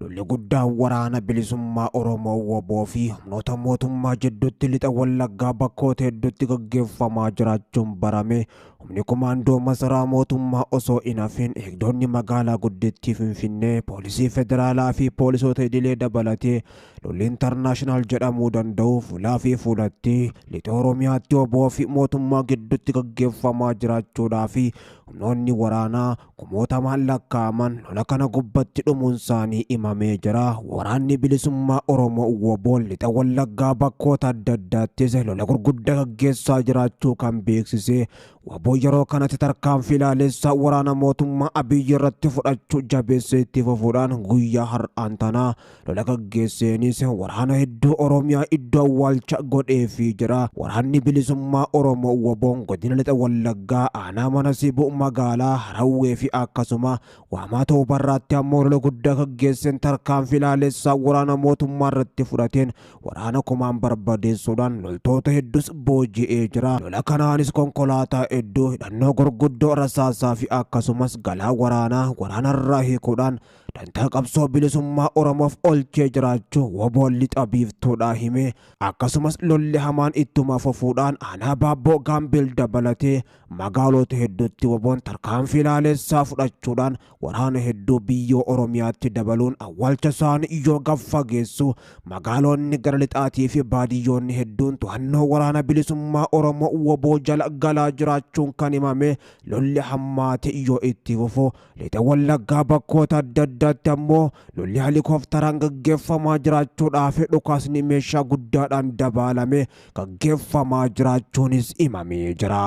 Lolli guddaan waraana bilisummaa Oromoo WBO fi humnoota mootummaa jidduutti lixa Wallaggaa bakkoota hedduutti gaggeeffamaa jiraachuun barame. Humni kumaandoo masaraa mootummaa osoo hin hafin eegdonni magaalaa guddittii Finfinnee, poolisii federaalaa fi poolisoota idilee dabalatee lolli intarnaashinaal jedhamuu danda'u fuulaa fi fuulatti lixa Oromiyaatti WBO fi mootummaa gidduutti gaggeeffamaa jiraachuudhaa fi humnoonni waraanaa kumootamaan lakkaa'aman lola kana gubbatti dhumuun isaanii himamee jira. Waraanni bilisummaa Oromoo WBO lixa Wallaggaa bakkoota adda addaattis lola gurguddaa gaggeessaa jiraachuu kan beeksise WBO yeroo kanatti tarkaanfii ilaalessaa waraana mootummaa Abiyyi irratti fudhachuu jabeessee itti fufuudhaan guyyaa har'aan tanaa lola gaggeesseenis waraana hedduu Oromiyaa iddoo awwaalcha godheefii jira. Waraanni bilisummaa Oromoo WBOn godina lixa Wallaggaa aanaa mana Sibuu magaalaa Harawwee fi akkasuma Waamaa Toobarraatti ammoo lola guddaa gaggeesseen tarkaanfii ilaalessaa waraana mootummaa irratti fudhateen waraana kumaan barbadeessuudhaan loltoota hedduus booji'ee jira. Lola kanaanis konkolaataa hedduu, hidhannoo gurguddoo, rasaasaa fi akkasumas galaa waraanaa waraanarraa hiikuudhaan dantaa qabsoo bilisummaa Oromoof olchee jiraachuu WBOn lixa biiftuudhaa hime. Akkasumas lolli hamaan ittuma fufuudhaan aanaa Baabboo Gaambeel dabalatee magaalota hedduutti WBOn tarkaanfii ilaalessaa fudhachuudhaan waraana hedduu biyyoo Oromiyaatti dabaluun awwaalcha isaanii yoo gaffageessu magaalonni gara lixaatii fi baadiyyoonni hedduun to'annoo waraana bilisummaa Oromoo WBO jala galaa jiraachuun kan himame. Lolli hammaate yoo itti fufu lixa Wallaggaa bakkoota adda addaatti ammoo lolli helikoophteraan gaggeeffamaa jiraachuudhaa fi dhukaasni meeshaa guddaadhaan dabaalame gaggeeffamaa jiraachuunis himamee jira.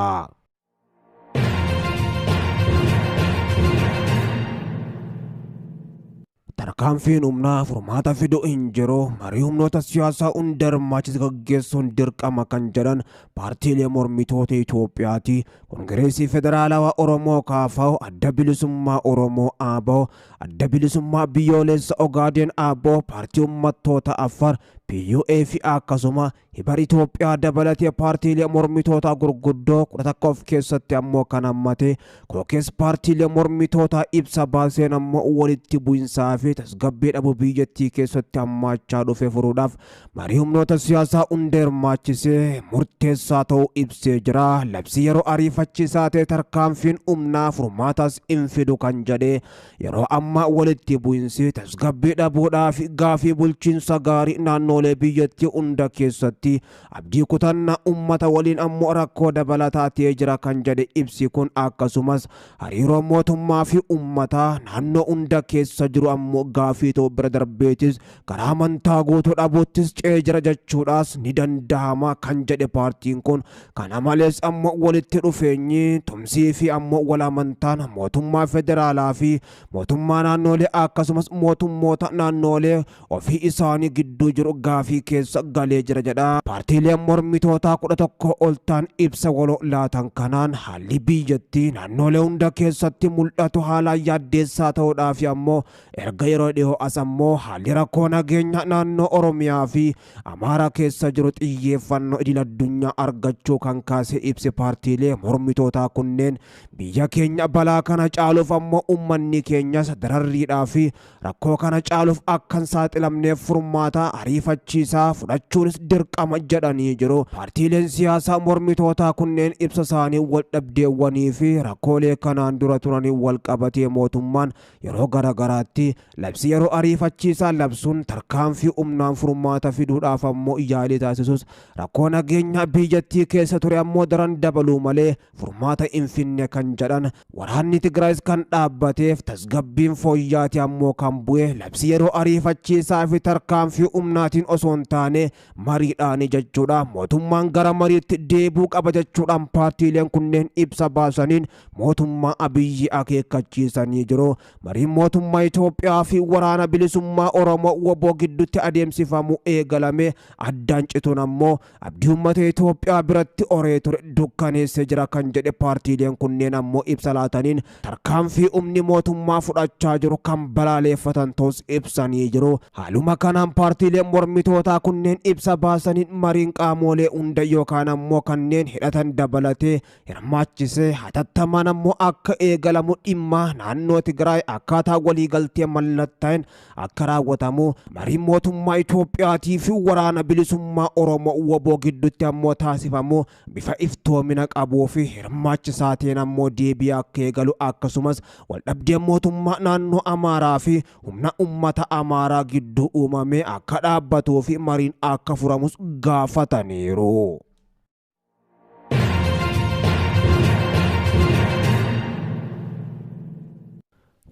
Tarkaanfiin humnaa furmaata fidu hin jiru. Marii humnoota siyaasaa hunda hirmaachise gaggeessuun dirqama kan jedhan paartiilee mormitoota Itoophiyaati. Kongireesii Federaalawaa Oromoo KFO, Adda Bilisummaa Oromoo ABO, Adda Bilisummaa Biyyoolessa Ogaadeen ABO, Paartii Uummattoota Affaar PUA fi akkasuma Hibar Itoophiyaa dabalatee paartiilee mormitootaa gurguddoo 11 of keessatti ammoo kan hammate Kookees paartiilee mormitootaa ibsa baaseen ammoo walitti bu'insaa fi tasgabbii dhabuu biyyattii keessatti hammaachaa dhufe furuudhaaf marii humnoota siyaasaa hunda hirmaachisee murteessaa ta'uu ibsee jira. Labsii yeroo ariifachiisaa ta'e tarkaanfiin humnaa furmaatas hin fidu kan jedhe yeroo ammaa walitti bu'insi tasgabbii dhabuudhaa fi gaafii bulchiinsa gaarii naannolee biyyattii hunda keessatti abdii kutannaa uummata waliin ammoo rakkoo dabalataa ta'ee jira kan jedhe ibsi kun akkasumas hariiroo mootummaa fi uummataa naannoo hunda keessa jiru ammoo gaafii ta'uu bira darbeetis karaa amantaa guutuu dhabuuttis ce'ee jira jechuudhaas ni danda'ama kan jedhe paartiin kun. Kana malees ammoo walitti dhufeenyi tumsii fi ammoo wal amantaan mootummaa federaalaa fi mootummaa naannoolee akkasumas mootummoota naannoolee ofii isaanii gidduu jiru gaafii keessa galee jira jedha. Paartiileen mormitootaa 11 ol ta'an ibsa waloo laatan kanaan haalli biyyattii naannoolee hunda keessatti mul'atu haalaan yaaddeessaa ta'uudhaa fi ammoo erga yeroo dhiyoo as ammoo haalli rakkoo nageenya naannoo Oromiyaa fi Amaaraa keessa jiru xiyyeeffannoo idil addunyaa argachuu kan kaase ibsi paartiilee mormitootaa kunneen biyya keenya balaa kana caaluuf ammoo uummanni keenyas dararriidhaa fi rakkoo kana caaluuf akka hin saaxilamneef furmaata ariifachiisaa fudhachuunis dirqama jedhanii jiru. Paartiileen siyaasaa mormitootaa kunneen ibsa isaanii wal dhabdeewwanii fi rakkoolee kanaan dura turanii wal qabatee mootummaan yeroo garaagaraatti labsii yeroo ariifachiisaa labsuun tarkaanfii humnaan furmaata fiduudhaaf ammoo yaalii taasisus rakkoo nageenya biyyattii keessa ture ammoo daran dabaluu malee furmaata hin finne kan jedhan waraanni Tigraayis kan dhaabbateef tasgabbiin fooyyaati ammoo kan bu'e labsii yeroo ariifachiisaa fi tarkaanfii humnaatiin osoo hin taane mariidhaani jechuudha. Mootummaan gara mariitti deebi'uu qaba jechuudhaan paartiileen kunneen ibsa baasaniin mootummaa Abiyyi akeekkachiisanii jiru. Mariin mootummaa Itoophiyaa fi waraana bilisummaa Oromoo WBO gidduutti adeemsifamu eegalame addaan cituun ammoo abdii uummata Itoophiyaa biratti horee ture dukkaneessee jira kan jedhe paartiileen kunneen ammoo ibsa laataniin tarkaanfii humni mootummaa fudhachaa jiru kan balaaleeffatan ta'us ibsanii jiru. Haaluma kanaan paartiileen mormitootaa mormitootaa kunneen ibsa baasaniin mariin qaamolee hunda yookaan ammoo kanneen hidhatan dabalatee hirmaachisee hatattamaan ammoo akka eegalamu, dhimma naannoo Tigraay akkaataa waliigaltee mallattaa'een akka raawwatamu, mariin mootummaa Itoophiyaatii fi waraana bilisummaa Oromoo WBO gidduutti ammoo taasifamu bifa iftoomina qabuu fi hirmaachisaa ta'een ammoo deebi'ee akka eegalu, akkasumas waldhabdeen mootummaa naannoo Amaaraa fi humna uummata Amaaraa gidduu uumame akka dhaabbatuu fi mariin akka furamus gaafataniiru.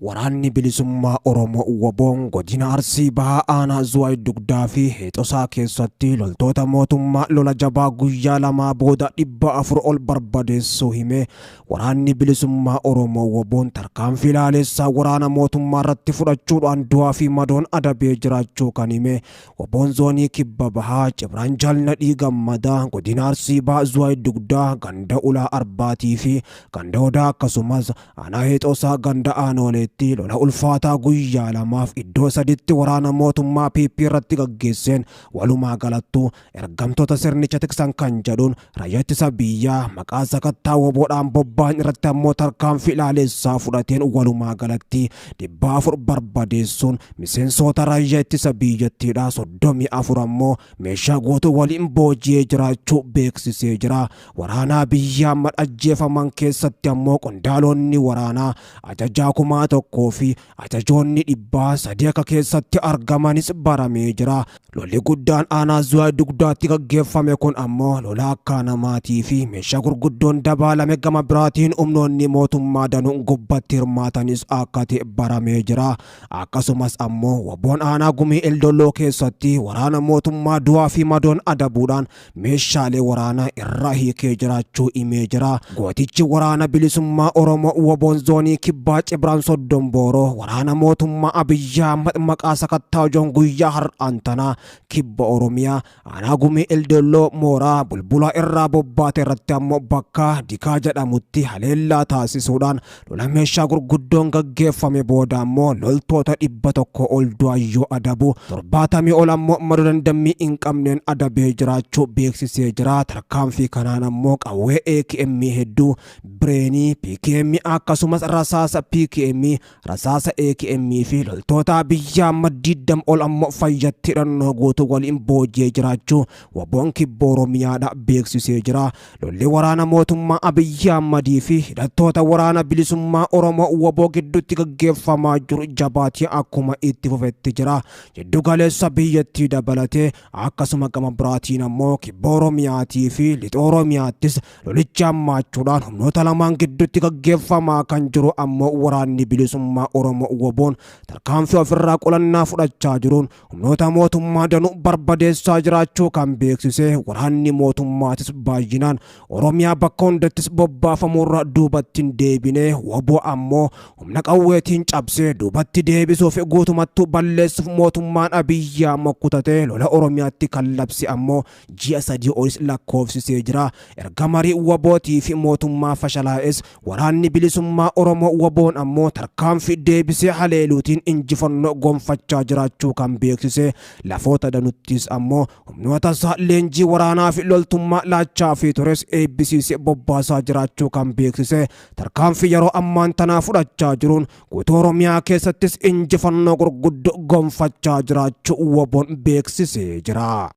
Waraanni bilisummaa Oromoo WBOn godina Arsii Bahaa aanaa Zuwaay Dugdaa fi Heexosaa keessatti loltoota mootummaa lola jabaa guyyaa lamaa booda 400 ol barbadeessuu hime. Waraanni bilisummaa Oromoo WBOn tarkaanfii laalessaa waraana mootummaa irratti fudhachuudhaan du'aa fi madoon adabee jiraachuu kan hime WBOn zoonii Kibba Bahaa Cibraan Jaalnadhii Gammadaa godina Arsii Bahaa Zuwaay Dugdaa ganda Ulaa Arbaatii fi ganda Odaa akkasumas aanaa Heexosaa ganda Aanooleetti lola ulfaataa guyyaa lamaaf iddoo saditti waraana mootummaa PP irratti gaggeesseen walumaa galattuu ergamtoota sirnicha tiksan kan jedhuun raayyaa ittisa biyyaa maqaa sakattaa WBOdhaan bobba'an irratti ammoo tarkaanfii ilaalessaa fudhateen walumaa galatti 400 barbadeessuun miseensota raayyaa ittisa biyyattiidha 34 ammoo meeshaa guutuu waliin booji'ee jiraachuu beeksisee jira. Waraanaa biyyaa ajjeefaman keessatti ammoo qondaalonni waraanaa ajajaa 1000 fi ajajoonni 300 akka keessatti argamanis baramee jira. Lolli guddaan aanaa Zuwaay Dugdaatti gaggeeffame kun ammoo lola akka namaatii fi meeshaa gurguddoon dabaalame gama biraatiin humnoonni mootummaa danuun gubbatti hirmaatanis akka ta'e baramee jira. Akkasumas ammoo WBOn aanaa Gumii Eldolloo keessatti waraana mootummaa du'aa fi madoon adabuudhaan meeshaalee waraanaa irraa hiikee jiraachuu himee jira. Gootichi waraana bilisummaa Oromoo WBOn zoonii Kibbaa Cibraan Soddombooroo waraana mootummaa Abiyyi Ahmad maqaa sakattaa ijoon guyyaa har'aan tanaa Kibba Oromiyaa aanaa Gumii Eldolloo mooraa Bulbulaa irraa bobbaate irratti ammoo bakka Dikaa jedhamutti haleellaa taasisuudhaan lola meeshaa gurguddoon gaggeeffame booda ammoo loltoota 100 ol du'ayyoo adabu 70 ol ammoo madoo dandammii hin qabneen adabee jiraachuu beeksisee jira. Tarkaanfii kanaan ammoo qawwee AKM hedduu, bireenii, PKM akkasumas rasaasa PKM, rasaasa AKM fi loltoota biyyaa amma 20 ol ammoo fayyatti hidhannoo guutuu waliin booji'ee jiraachuu WBOn Kibba Oromiyaadha beeksisee jira. Lolli waraana mootummaa Abiyyi Ahmadii fi hidhattoota waraana bilisummaa Oromoo WBO gidduutti gaggeeffamaa jiru jabaatee akkuma itti fufetti jira. Jiddu galeessa biyyattii dabalatee akkasuma gama biraatiin ammoo Kibba Oromiyaatii fi Lixa Oromiyaattis lolichi hammaachuudhaan humnoota lamaan gidduutti gaggeeffamaa kan jiru ammoo waraanni bilisummaa Oromoo WBOn tarkaanfii ofirraa qolannaa fudhachaa jiruun humnoota mootummaa danuu barbadeessaa jiraachuu kan beeksise waraanni mootummaatis baay'inaan Oromiyaa bakka hundattis bobbaafamuurra duubatti hin deebine. WBO ammoo humna qawweetiin cabsee duubatti deebisuuf guutumattuu balleessuuf mootummaan Abiyyi Ahmad kutatee lola Oromiyaatti kan labse ammoo ji'a 3 olis lakkoofsisee jira. Erga marii WBOtii fi mootummaa fashalaa'es waraanni bilisummaa Oromoo WBOn ammoo tarkaanfii deebisee haleeluutiin injifannoo gonfachaa jiraachuu kan beeksise lafoota danuttis ammoo humnoota isaa leenjii waraanaa fi loltummaa laachaa fi tures eebbisiisee bobbaasaa jiraachuu kan beeksise tarkaanfii yeroo ammaan tanaa fudhachaa jiruun guutuu Oromiyaa keessattis injifannoo gurguddoo gonfachaa jiraachuu WBOn beeksisee jira.